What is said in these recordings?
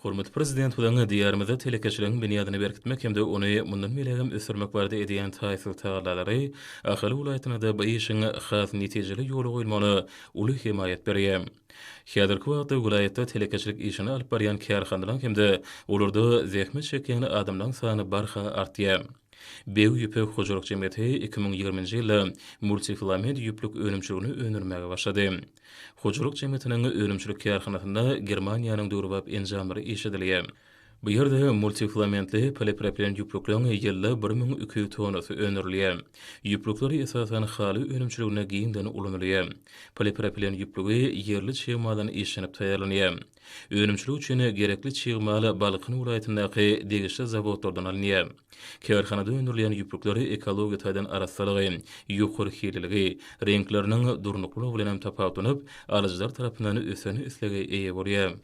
Hormatly Prezidentimiziň Diýarymyzda telekeçiligiň binýadyny berkitmek hem-de ony mundan beýlägem ösdürmek barada edýän taýsyz tagallalary Ahal welaýatynda-da bu işiň has netijeli ýola goýulmagyna uly hemaýat berýär. Häzirki wagtda welaýatda telekeçilik işini alyp barýan kärhanalaryň hem-de olarda zähmet çekýän adamlaryň sany barha artýar. Beg ýüpek hojalyk jemgyýeti 2020-nji ýylda multifilament ýüplük önümçiligini öndürmäge başlady. Hojalyk jemgyýetiniň önümçilik kärhanasynda Germaniýanyň döwrebap enjamlary işledilýär. Bu ýerde multifilamentli polipropilen ýüplükleň ýylda 1200 tonnasy öndürilýär. Ýüplükler esasan haly önümçiliginde giňden ulanylýar. Polipropilen ýüplügi ýerli çig maldan işlenip taýýarlanýar. Önümçilik üçin gerekli çig mal Balkan welaýatyndaky degişli zawodlardan alynýar. Kärhanada öndürilýän ýüplükler ekologiýa taýdan arassalygy, ýokary hilliligi, reňkleriniň durnuklylygy bilen hem tapawutlanyp, alyjylar tarapyndan ösen islege eýe bolýar.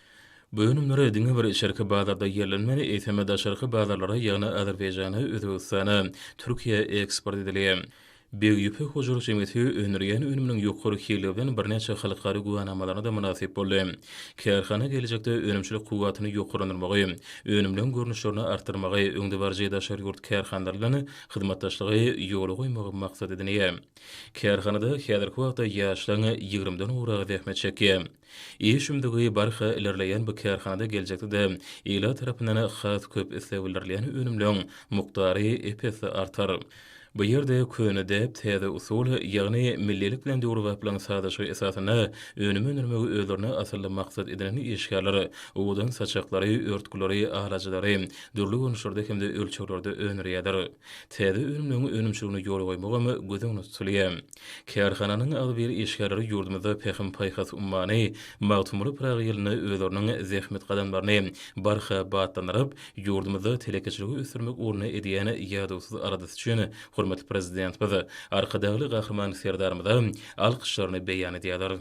Bu önümler diňe bir içerki bazarda ýerlenmän, eýsem, daşarky bazarlara, ýagny Azerbaýjana, Özbegistana, Türkiýä eksport edilýär. Beg Ýüpek hojalyk jemgyýeti öndürýän önüminiň ýokary hilligi bilen birnäçe halkara güwänamalaryna-da mynasyp boldy. Kärhana gelejekde önümçilik kuwwatyny ýokarlandyrmagy, önümleň görnüşlerini artdyrmagy, öňdebaryjy daşary ýurt kärhanalary bilen hyzmatdaşlygy ýola goýmagy maksat edinýär. Kärhanada häzirki wagtda ýaşlaryň ýigrimiden gowragy zähmet çekýär. Iş ümzügi barha ilerleýän bu kärhanada geljekde-de ilat tarapyndan has köp isleg bildirilýän önümleň mukdary ep-esli artar. Bu ýerde köne däp, täze usul, ýagny millilik bilen döwrebaplygyň sazlaşygy esasynda önüm öndürmegi özlerine asylly maksat edinen işgärler owadan saçaklary, örtgüleri, alajylary dürli görnüşlerde hem-de ölçeglerde öndürýärler. Täze önümleriň önümçiligini ýola goýmagam göz öňünde tutulýar. Kärhananyň agzybir işgärleri ýurdumyzda Pähim-paýhas ummany Magtymguly Pyragy ýylynda özleriniň zähmet gadamlaryny barha batlandyryp, ýurdumyzda telekeçiligi ösdürmek ugrunda edýän ýadawsyz aladasy üçin hormatly Prezidentimiz Arkadagly Gahryman Serdarymyza alkyşlaryny beýan edýärler.